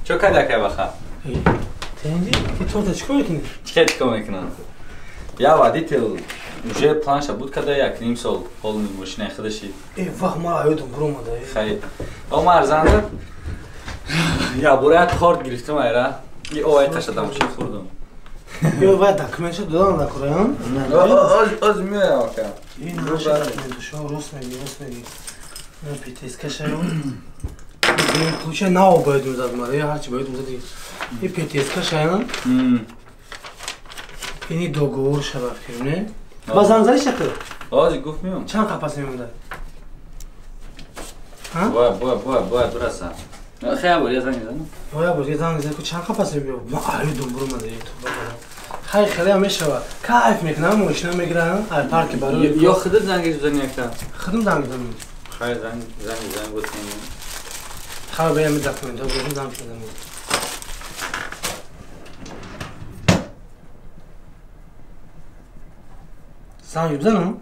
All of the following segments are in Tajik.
Чо када кай баха? Тенди, ти торта чикор мекунӣ? Чикар чикор мекунам? Я водитель уже планша буд када як ним сол полный мошинаи худаши. Э, вах, ма аёдам буромада. Хай. О марзанда. Я бура торт гирифтам айра. И овай ташадам чи хӯрдам. Ё вай документша додан накураям? Оз меоям ака. Ин документшо рост меги, рост меги. На ПТСК шаём. Ключа нав бояд мезад мара, я ҳарчи бояд мезад. И ПТСК шаём. Ини договор шава фикр, не? Ба занг зани шакл? Ози гуфт меом. Чанд қапас мемонда? Бояд, бояд, бояд, бояд бираса. Хай бор, я занг мезанам. Бояд бор, я занг мезанам, чанд қапас мебиё? Ма аёдум буромада, то хай хеле мешава. Кайф мекунам, мошина мегирам, ай парки барои. Ё худат занг мезани яка? Худам занг мезанам. Хай занг, занг, занг бозанем. Хай баям документҳо бозем занг мезанам. Занг мезанам?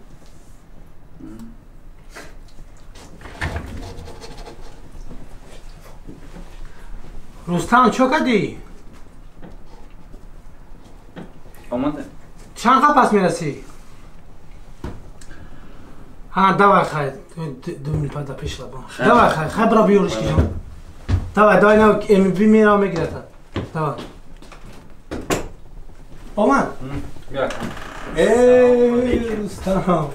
Рустам, чо кардӣ? Омада. Чанд қапас мерасӣ? Ҳа, давай хай. Ду минут пада пеш лабам. Давай хай, хай бира биёриш ки ҷон. Давай, давай, на МВ мерав мегирата. Давай. Омад? Эй, Рустам.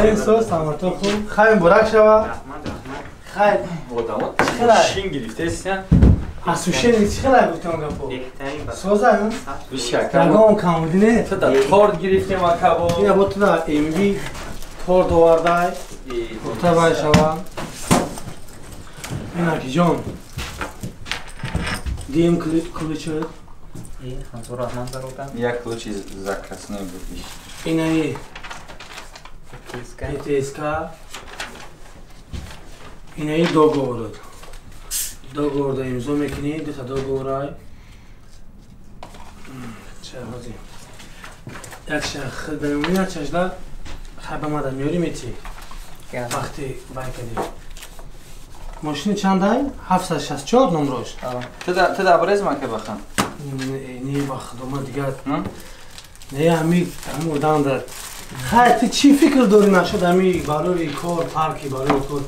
Эй, сос, самарто хуб. Хай муборак шава. Раҳмат, раҳмат. Хай. Одамо мошин гирифтаест. Асушени чӣ хелай гуфтам гапо? Беҳтарин ба. Соза, Бишака. Ягон камбудӣ не? Ту да торт гирифтем акабо. Ина бо ту да МВ торт овардай. Гуфта вай шава. Ина ки ҷон. Дим ключ. Ҳазор раҳмат бародар. Як ключи закрасной буд. Инаи ПТСК. Инаи договор. Договор да имзо мекунӣ, дута договорай. Ча ҳозир. Якша худ бемонӣ, якшашда хай ба мада меёрӣ метӣ. Вақти вай кардӣ. Мошини чандай? 764 номрош. Ту да брез мака бахан. Не, ба худо ма дигар. Не, ҳами ҳами одам дар. Хай, ту чӣ фикр дорӣ нашуд ҳами барои кор, парки барои кор?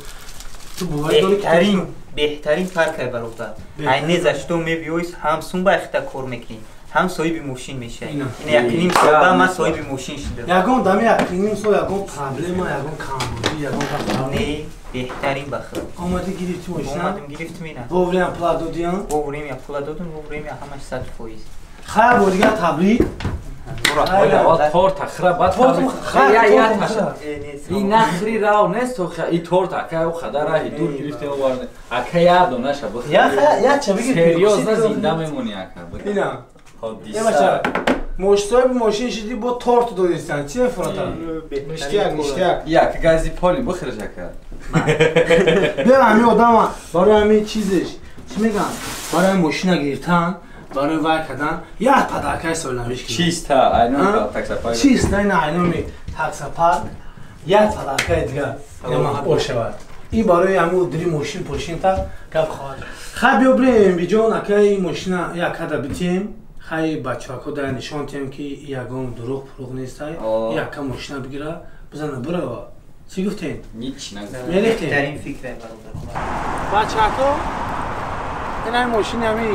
Ту боварӣ дорӣ ки беҳтарин паркай бародар. Айне за что мебиёй, ҳам сум ба ихта кор мекунӣ, ҳам соҳиби мошин мешавӣ. Ина як ним сол ба ман соҳиби мошин шудам. Ягон дами як ним сол ягон проблема, ягон камбудӣ, ягон не, беҳтарин ба худ. Омадӣ гирифтӣ мошина? Омадам гирифтам ина. Вовремя пула додиям? Вовремя пула додам, вовремя ҳамаш 100%. Хайр бо дигар табрик. Торт хра бад я нахри рав нест и торт ака у хада раҳи дур гирифтем оварде ака я донаша бих я ча бигир серьёзно зинда мемонӣ ака ина ҳодиса соҳиби мошин шидӣ бо торт додистан чи мефурата ништяк ништяк як гази поли бихӯрш ака бیا ҳами одама барои ҳами чизеш чӣ мегӯям барои мошина гирифтан барои вай кардан як падаркаи соҳилнавиш чиста айноми таксопарк чиста ина айноми таксопарк як падаркаи дигар маъқул шавад ин барои ҳамун дири мошин пошинта гап хоҳад хай биё бирем биҷон акаи мошина як ҳада битем хай бачаҳако дар нишон тиҳем ки ягон дурӯғ пурӯғ нестай яка мошина бигира бизана бирава чӣ гуфтем мерехтем бачаҳако ин мошини ҳами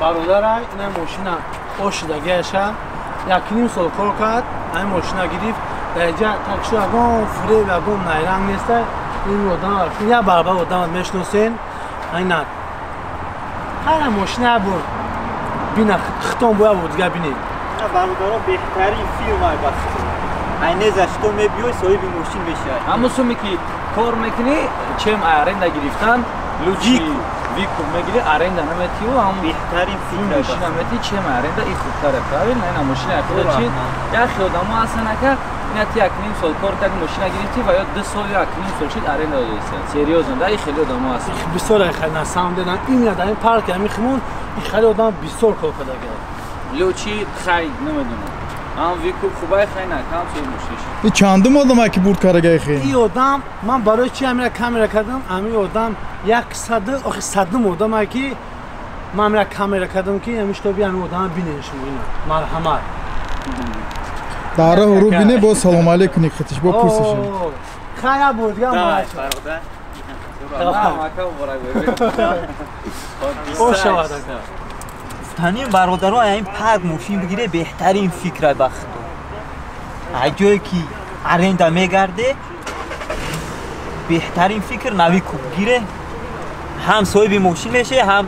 бародарай ин мошина ошидагиаша якним сол кор кард ҳамин мошина гирифт дар инҷа такшо ягон фуреб ягон найранг нестай ин одам як баробар одама мешиносен ина ҳара мошина бурд бина хитон бояд буд дигар бинед бародаро беҳтарин фирма ба айне за что мебиёй соҳиби мошин мешавӣ ҳамун суме ки кор мекунӣ чем аренда гирифтан лучи викуп мегири аренда наметию ҳам беҳтарин фикр мошина мети чем аренда и хубтаре правильно ина мошина худа чи яхе одамо ҳастан ака ина ти як ним сол кор карди мошина гирифти ва ё ду сол ё як ним сол шид аренда додиста серьёзно да и хеле одамо ҳастан бисёр хеле на самом деле именно дар ин парки ҳамин химон и хеле одам бисёр кор кардагиа лучи хай намедонам Ҳам выкуп хубай хайна, кам соҳиби мошин шид. И чандум одам ки бурд карагай хе? И одам ман барои чи амира камера кардам? Ами одам як сад, охи садум одам ки ман амира камера кардам ки ами шуто би ами одам бинен шумо ина. Марҳамат. Дар роҳ ру бине бо салом алейкум хитиш бо пурсиш. Хая бурдга ма. Бародар. Ака муборак бошед. Ош шавад ака. Гуфтаним бародаро, ин парк мошин бигире беҳтарин фикр бахто. Ай ҷое ки аренда мегарде, беҳтарин фикр нави куб гире, ҳам соҳиби мошин меше, ҳам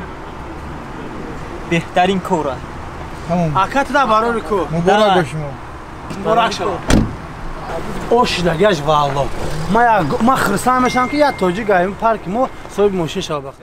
беҳтарин кора. Тамом. Ака туда барори ку. Муборак ба шумо. Муборак шавад. Ошидагиаш валло. Ма хурсанд мешавам ки як тоҷик ин парки мо соҳиби мошин шавад.